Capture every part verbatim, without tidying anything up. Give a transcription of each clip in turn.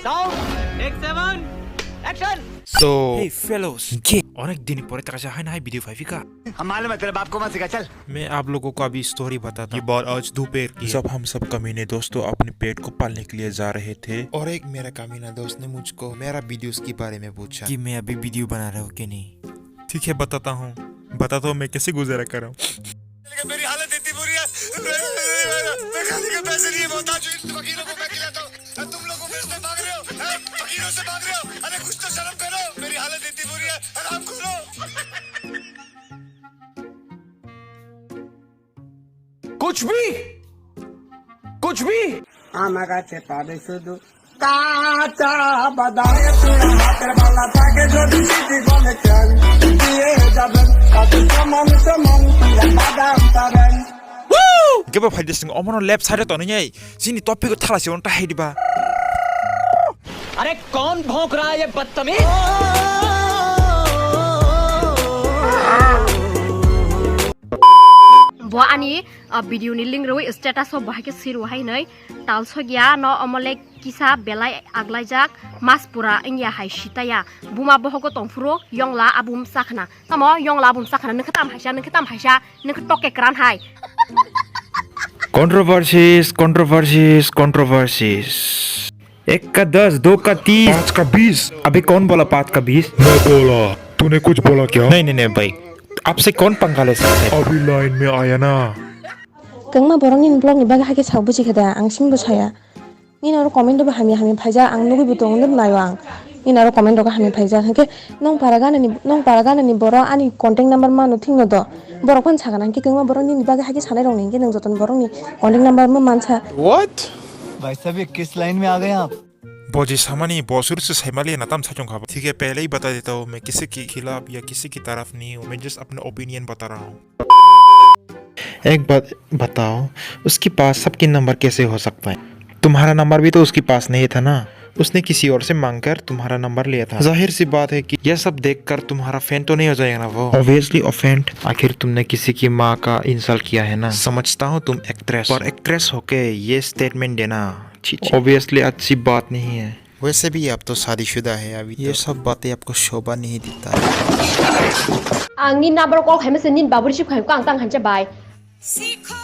Sound, take seven, action! So, hey fellows, ये अनेक दिन परे तक से है ना video five का। हम मालूम है तेरे बाप को मत सिखा, चल। मैं आप लोगों को अभी story बताता हूँ। ये बात आज दोपहर की, जब हम सब कमीने दोस्तों अपने पेट को पालने के लिए जा रहे थे और एक मेरा कमीना दोस्त ने मुझको मेरा videos के बारे में पूछा कि मैं अभी video बना रहा हूँ कि नहीं। ठीक है, बताता हूँ, बताता हूँ मैं कैसे गुजारा कर रहा हूँ। मेरी हालत इतनी बुरी है, मैं खाने के पैसे नहीं है, मोहताज हूँ इन वकीलों को मैं खिलाता हूँ। तुम लोग वकीलों से मांग रहे हो, हैं? वकीलों से मांग रहे हो? अरे कुछ तो शर्म करो, मेरी हालत इतनी बुरी है, हरामखोरो। कुछ भी, कुछ भी। आम गाछे पावे शुद्ध काचा बादाम। हाथेर बाला पाके जो भी चीज बोले चल, दिए जबन, काजू समन समन, बादाम तरन। Gebo phaidi sing omono left side o tonwi chini topic o thala se on ta hai diba. अरे कौन भौंक रहा है ये बदतमीज? Bo ani, ah, video ni link rwi status o bahai khe sirwi hai nai tal sogya no omole kisa belai aglaijak mas pura wngya hai sitaya buma bohogo tongphuru yongla abum chakhna tamo yongla abum chakhna nokhe tam haisa nokhe tam haisa nokhe tokke kran hai. Controversies, controversies, controversies. एक का दस, दो का तीस, पाँच का बीस। अभी कौन बोला पाँच का बीस? मैं बोला। तूने कुछ बोला क्या? नहीं, नहीं, नहीं भाई, आपसे कौन पंगा ले सकते हैं? अभी लाइन में आया ना। Kwbangma borok nini vlog ni bagwi hai khe sak buji khe da, ang simi bo saya. Nini oro comment rok hamya hamya phaijak, ang nugwi bo tongo, nuknaio ang. Nini oro comment rok hamya phaijak, hwnkhe nong para gana ni, nong para gana ni borok ani contact number mano thikno do. Borok phano sakha na, hwnkhe kwbangma borok nini bagwi hai khe sanai rok ni, hwnkhe nwng jotono borok ni contact number mo mansa. What? भाई साहब, ये किस लाइन में आ गए आप? Boji samani bosor se saimali na tam sachung khaba. ठीक है, पहले ही बता देता हूँ, मैं किसी के खिलाफ या किसी की तरफ नहीं हूँ, मैं just अपना opinion बता रहा हूँ। एक बात बताओ, उसके पास सबके नंबर कैसे हो सकता है? तुम्हारा नंबर भी तो उसके पास नहीं था ना, उसने किसी और से मांगकर तुम्हारा नंबर लिया था। जाहिर सी बात है कि यह सब देखकर तुम्हारा फैन तो नहीं हो जाएगा ना वो? Obviously offend, आखिर तुमने किसी की माँ का इंसल्ट किया है ना। समझता हूँ तुम एक्ट्रेस, पर एक्ट्रेस होके ये स्टेटमेंट देना, छी, छी। Obviously अच्छी बात नहीं है। वैसे भी आप तो शादीशुदा है अभी ये तो। सब बातें आपको शोभा नहीं देता है। Ang ni number call khaima se nini babu receive khaima khe ang tang hancha bai. सीखो,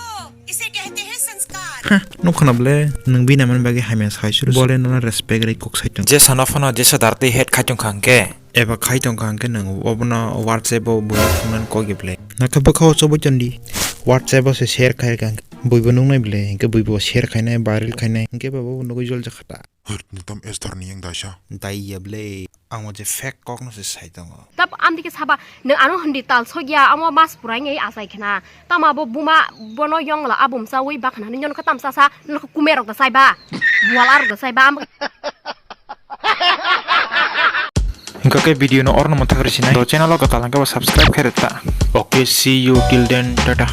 इसे कहते हैं संस्कार। Ha, nukho na ble, nwng bini amani bagwi hamya sai suru. Bole nono respect rwi kok sai tong. Jesa no phano jesa dartwi hate khai tong kha hwnkhe. Eba khai tong kha hwnkhe nwng obono WhatsApp o buino phungnani kok ya ble. Nakhe bwkha o chobwi tondi. WhatsApp o se share khai rwkha hwnkhe. Buibo nuknai ble, hwnkhe buibo share khainai, viral khainai. Hwnkhe babo nugwi jol jakha ta. Hwt, nwtam S Dhorni yang daisa. Dai ya ble, ang o je fake kok no se sai tongo. Tab amtike saba, nwng ano hindi tal sogya, amo mas pura ngai asai khna. Tama bo buma, bono yongla abum sa wi ba khna, nyon kha tam sa sa, nyon kha kume rok da sai ba. Bual arok da sai ba, am- Hingka khe video no orno mwthak risi nai. To channel o kwtal hwnkhe bo subscribe khe rwkha. Okay, see you till then, tata.